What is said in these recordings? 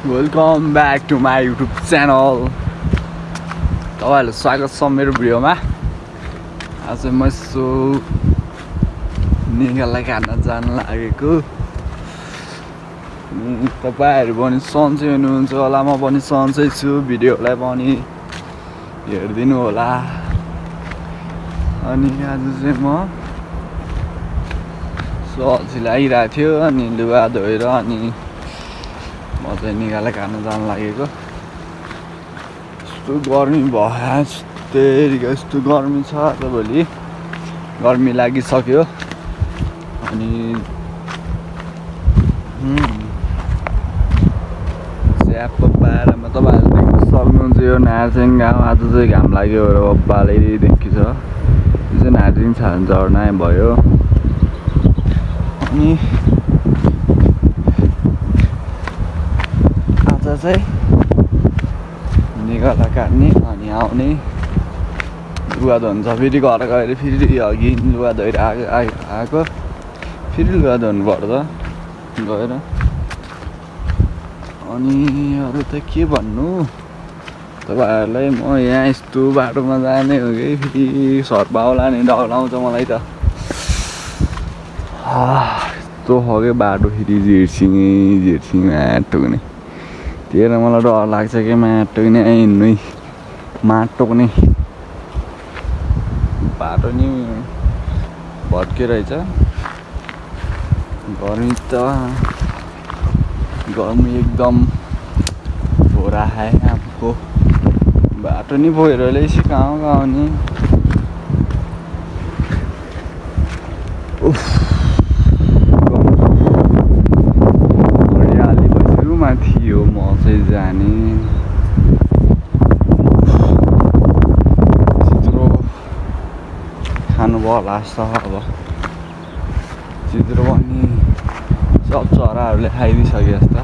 Welcome back to my YouTube channel. तपाईँहरूलाई स्वागत छ मेरो भिडियोमा। आज म यसो निगालाई खान जान लागेको। तपाईँहरू पनि सन्चै हुनुहुन्छ होला, म पनि सन्चै छु। भिडियोलाई पनि हेरिदिनु होला। अनि आज चाहिँ म सब्जी लागिरहेको थियो, अनि लुगा धोएर अनि म चाहिँ निगालाई खान जान लागेको। यस्तो गर्मी भयो, यस्तो गर्मी छ आजभोलि। गर्मी लागिसक्यो। अनि च्याप्प बाह्रमा तपाईँहरू देख्न सक्नुहुन्छ यो नार्सिङ गाउँ। आज चाहिँ घाम लाग्यो र अब्बालै देखिन्छ। यो चाहिँ नार्सिङ झरना भयो। अनि आज चाहिँ निगालाई काट्ने अनि आउने, लुगा धुन्छ। फेरि घर गएर फेरि अघि लुगा धोएर आएको, फेरि लुगा धुनु पर्छ गएर। अनि अरू त के भन्नु तपाईँहरूलाई, म यहाँ यस्तो बाटोमा जाने हो कि फेरि सर्पाउला नि डर लाउँछ मलाई त। यस्तो खालको बाटो, फेरि झिर्सिङ माटो नि त्यही मलाई डर लाग्छ कि माटो नि हिँड्नु, माटो पनि बाटो नि भत्के रहेछ। गर्मी एकदम भोरा है आपको। बाटो नि पहिरोले कहाँ आउने। हरियाली भइसक्यो माथि हो म चाहिँ जाने। चित्रो खानुभयो होला जस्तो। अब चित्रो पनि सब चराहरूले खाइदिइसक्यो जस्तो।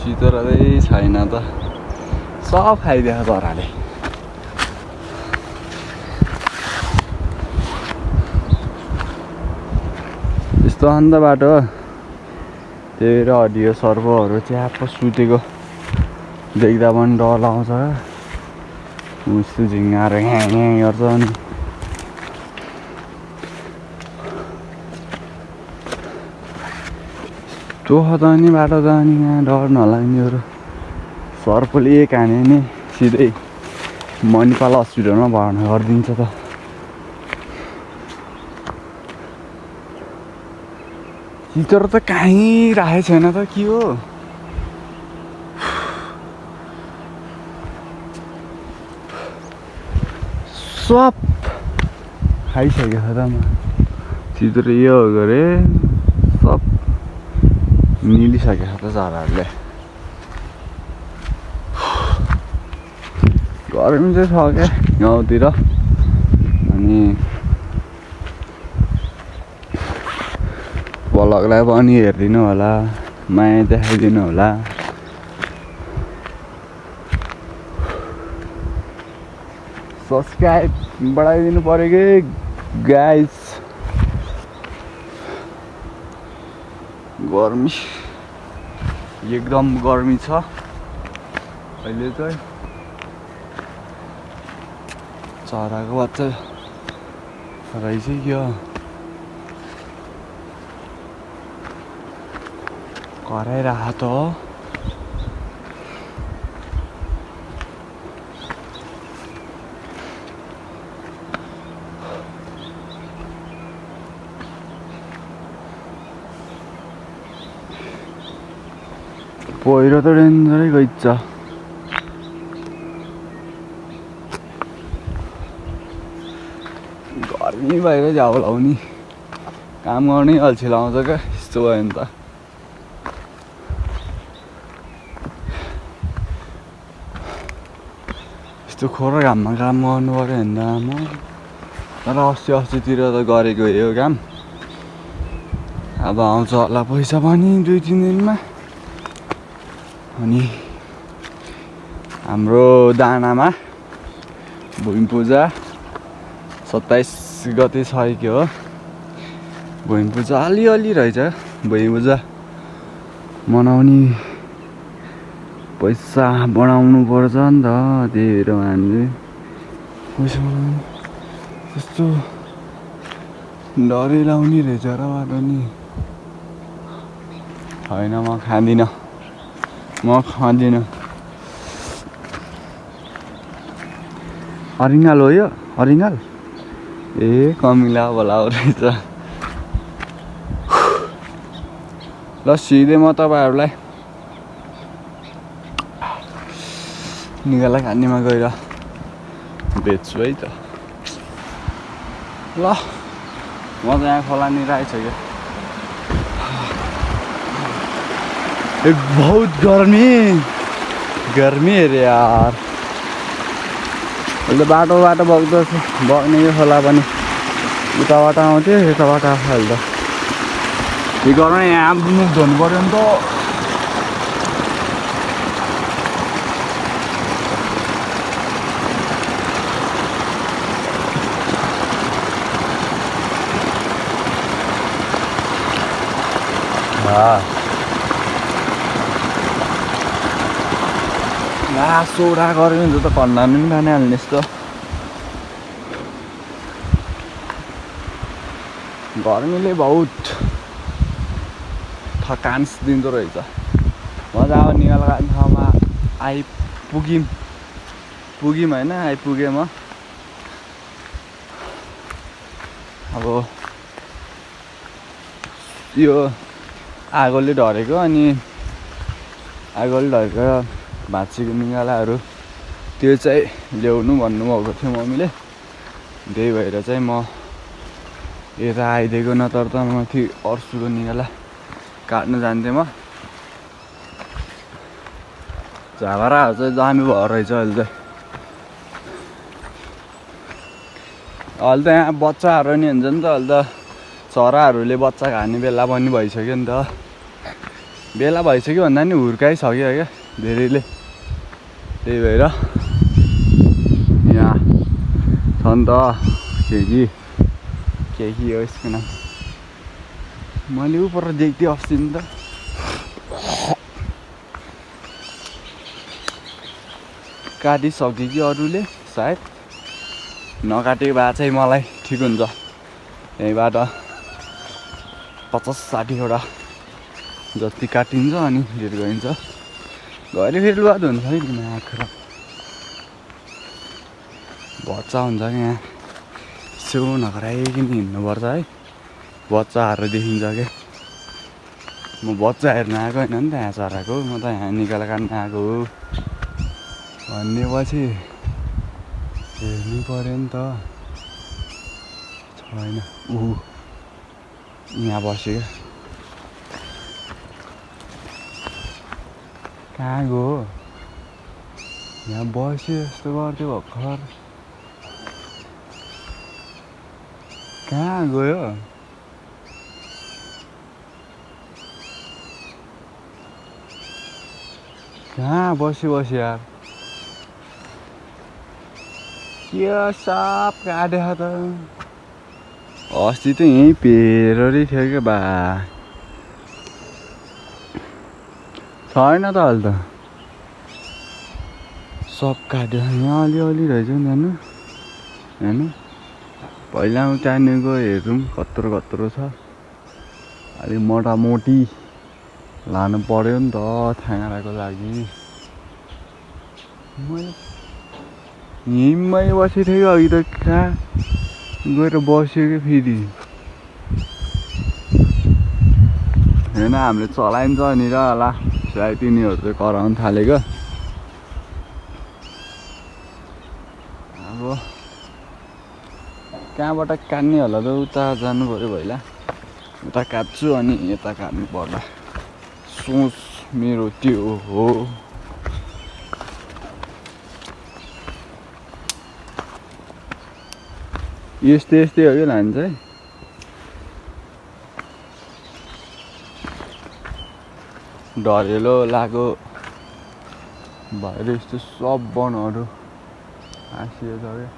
चितरो चाहिँ छैन त, सब खाइदिएको चराले। यस्तो अन्त बाटो, त्यही भएर हरियो सर्पहरू च्याप्प सुतेको देख्दा पनि डर लाउँछ। यस्तो झिँगाहरू ह्याङ गर्छ। अनि यस्तो खतरनी बाटो त, अनि यहाँ डर नलाग्नेहरू। सर्पले काने नि सिधै मणिपाल हस्पिटलमा भर्ना गरिदिन्छ त। चितरो त कहीँ राखेको छैन त, के हो? सब खाइसक्यो खतम। चितरो यो गरे सब निलिसक्यो त चराहरूले। गर्मी चाहिँ छ क्या गाउँतिर। अनि ब्लगलाई पनि हेरिदिनु होला, माया देखाइदिनु होला। सब्सक्राइब बढाइदिनु पऱ्यो कि गाइस। गर्मी एकदम गर्मी छ अहिले चाहिँ। चराको बच्चा रहेछ क्या, कराइरह त। पहिरो त डेन्जरै गइन्छ। गर्मी भएर झ्याउ लाउने, काम गर्नै अल्छी लाउँछ क्या यस्तो भयो भने त। यस्तो खोर घाममा काम गर्नु पऱ्यो भने त म तर अस्तितिर त गरेको यो काम। अब आउँछ होला पैसा पनि 2-3 दिनमा। अनि हाम्रो दानामा भूमि पूजा 27 गते छ कि हो भूमि पूजा अलिअलि रहेछ भूमि पूजा मनाउने पैसा बढाउनु पर्छ नि त त्यही भएर हामीले पैसा बढाउनु त्यस्तो डरै लाउने रहेछ र बाटो नि होइन म खाँदिनँ अरिङ्गाल हो यो अरिङ्गाल ए कमिला बोलाउ रहेछ ल सिधै म तपाईँहरूलाई निगाला खानीमा गएर बेच्छु है त ल म त यहाँ खोलानिर आइसक्यो बहुत गर्मी अरे यार अहिले बाटो बग्दो बग्ने यो खोला पनि उताबाट आउँथ्यो यताबाट आएको अहिले त यो गरौँ यहाँ मुख धुनु पर्यो नि त सोडा गऱ्यो भने त कन्नानु पनि खानिहाल्ने यस्तो गर्मीले बहुत थकान्स दिँदो रहेछ मजा अब निगाल खाने ठाउँमा पुग्यौँ होइन आइपुगेँ म अब यो आगोले ढलेको अनि भाँचीको निगालाहरू त्यो चाहिँ ल्याउनु भन्नुभएको थियो मम्मीले त्यही भएर चाहिँ म यता आइदिएको नत्र त माथि अर्सुको निगाला काट्नु जान्थेँ म झागराहरू चाहिँ दामी भएर रहेछ अहिले त यहाँ बच्चाहरू नि हुन्छ नि त अहिले त चराहरूले बच्चा खाने बेला पनि भइसक्यो नि त बेला भइसक्यो भन्दा नि हुर्काइसक्यो क्या धेरैले त्यही भएर यहाँ छ नि त केही हो यसको नाम मैले उपर देख्थेँ अस्ति नि त काटिसक्यो कि अरूले सायद नकाटेको भए चाहिँ मलाई ठिक हुन्छ यहीँबाट 50-60 वटा जति काटिन्छ अनि लिएर गइन्छ घरि फेरि लुगा धुन्छ है आँखा बच्चा हुन्छ कि यहाँ यसो नखराइकन हिँड्नुपर्छ है बच्चाहरू देखिन्छ क्या म बच्चा हेर्न आएको होइन नि त यहाँ चराको म त यहाँ निकाला काट्न आएको हो भनेपछि हेर्नु पर्यो नि त छैन यहाँ बस्यो कहाँ गयो यहाँ बस्यो यस्तो गर्थ्यो भर्खर कहाँ गयो कहाँ बस्यो यार के साप काटेको त अस्ति त यहीँ पेरै थियो क्या बा छैन त अहिले त सब काट्यो यहाँ अलिअलि रहेछ नि जानु होइन पहिला त्यहाँनिरको हेरौँ कत्रो छ अलिक मोटामोटी लानु पर्यो नि त थाङ्राको लागि यहीँमै बसेको थियो अघि त कहाँ गएर बस्यो क्या फेरि होइन हामीले चलाइन्छ नि र होला सायद तिनीहरू चाहिँ कराउनु थालेको अब कहाँबाट काट्ने होला त उता जानु पऱ्यो पहिला उता काट्छु अनि यता काट्नु पर्ला सोच मेरो त्यो हो यस्तै हो कि लान्छ है डरेलो लाग्यो भएर यस्तो सब वनहरू आसियो छ क्या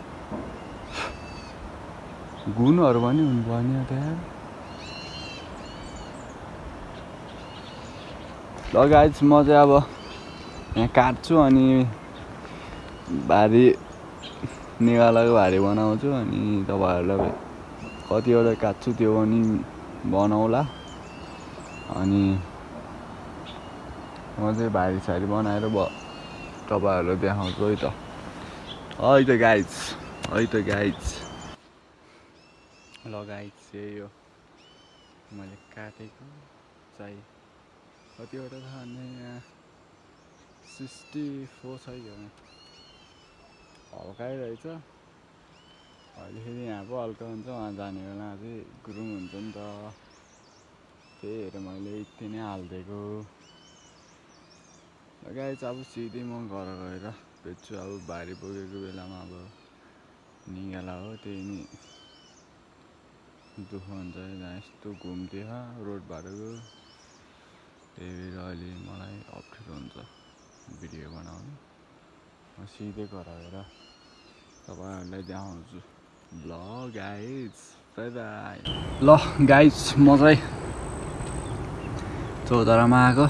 गुणहरू पनि हुनुपर्ने त यार ल गाइज म चाहिँ अब यहाँ काट्छु अनि भारी निगालाको भारी बनाउँछु अनि तपाईँहरूलाई कतिवटा काट्छु त्यो पनि बनाउला अनि म चाहिँ भारी सारी बनाएर तपाईँहरूलाई देखाउँछु है त गाइज ल गाइज यही हो मैले काटेको चाहिँ कतिवटा छ भने यहाँ 64 छ यो हल्कै रहेछ अहिले फेरि यहाँ पो हल्का हुन्छ वहाँ जाने बेला चाहिँ गुरुङ हुन्छ नि त त्यही हेरेर मैले यति नै हालिदिएको गाइज अब सिधै म घर गएर बेच्छु अब भारी बोकेको बेलामा अब निगाला हो त्यही नि दुःख हुन्छ जहाँ यस्तो घुम्थ्यो रोड बाटोको त्यही भएर अहिले मलाई अप्ठ्यारो हुन्छ भिडियो बनाउनु म सिधै घर गएर तपाईँहरूलाई देखाउँछु ल गाइज बाई बाई ल गाइज म चाहिँ चौतारामा आएको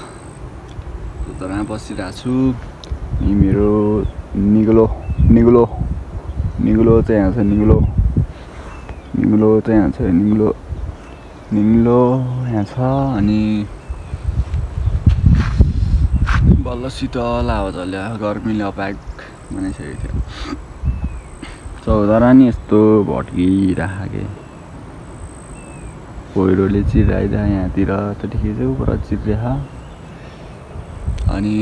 चौतारामा बसिरहेको छु अनि मेरो निगलो चाहिँ यहाँ छ निगलो चाहिँ यहाँ छ निगलो यहाँ छ अनि बल्ल शीतल हावा चल्यो गर्मीले अप्याक बनाइसकेको थियो चौतारा नि यस्तो भट्किरहेको पहिरोले चिराइरहेको यहाँतिर त ठिकै छ उपर चिरिरहेको अनि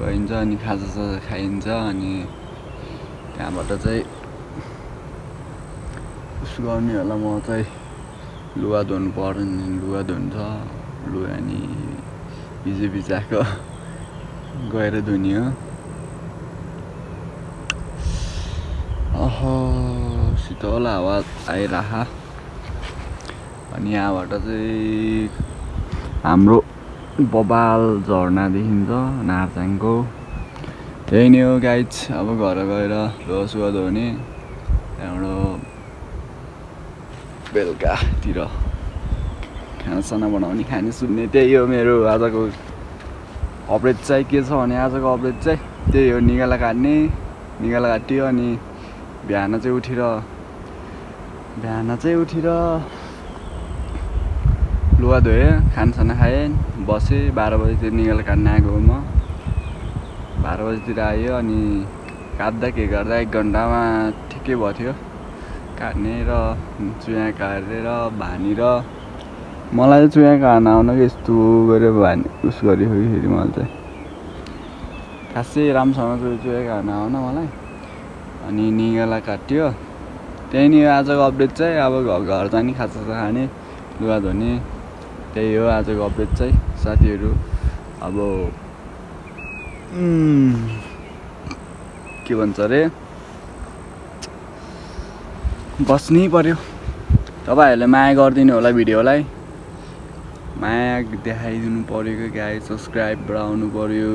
गइन्छ अनि खाजासाजा खाइन्छ अनि त्यहाँबाट चाहिँ उसो गर्ने होला म चाहिँ लुगा धुनु पर्यो नि लुगा धुन्छ लुगा अनि हिजो भिजाएको गएर धुने हो शीतल हावा आइरह अनि यहाँबाट चाहिँ हाम्रो बबाल झरना देखिन्छ नार्चाङको त्यही नै हो गाइज अब घर गएर लुगा धुने त्यहाँबाट बेलुकातिर खानासाना बनाउने खाने सुन्ने त्यही हो मेरो आजको अपडेट चाहिँ के छ भने आजको अपडेट चाहिँ त्यही हो निगाला काट्यो अनि बिहान चाहिँ उठेर लुगा धोएँ खानासाना खाएँ बसेँ 12 बजीतिर निगाला काट्न आएको म 12 बजीतिर आयो अनि काट्दा के गर्दा 1 घन्टामा ठिकै भयो थियो काट्ने र चुया काटेर भानेर मलाई चाहिँ चुया काट्न आउन कि यस्तो गरेर उस गरेको फेरि मलाई चाहिँ खासै राम्रोसँग चुया काट्न आउन मलाई अनि निगाला काट्यो त्यही नै आजको अपडेट चाहिँ अब घर जाने खाजा खाने लुगा धुने त्यही हो आजको अपडेट चाहिँ साथीहरू अब के भन्छ अरे बस्नै पर्यो तपाईहरुले माया गरिदिनु होला भिडियोलाई माया देखाइदिनु पर्यो कि गाइस सब्स्क्राइब बढाउनु पर्यो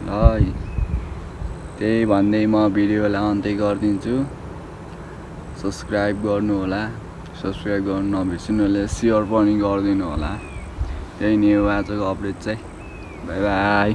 ल त्यही भन्दै म भिडियोलाई अन्त्य गरिदिन्छु सब्स्क्राइब गर्नु होला सब्स्क्राइब गर्नु नबिर्सिनु होला शेयर पनि गरिदिनु होला त्यही नै हो आजको अपडेट चाहिँ बाइ बाइ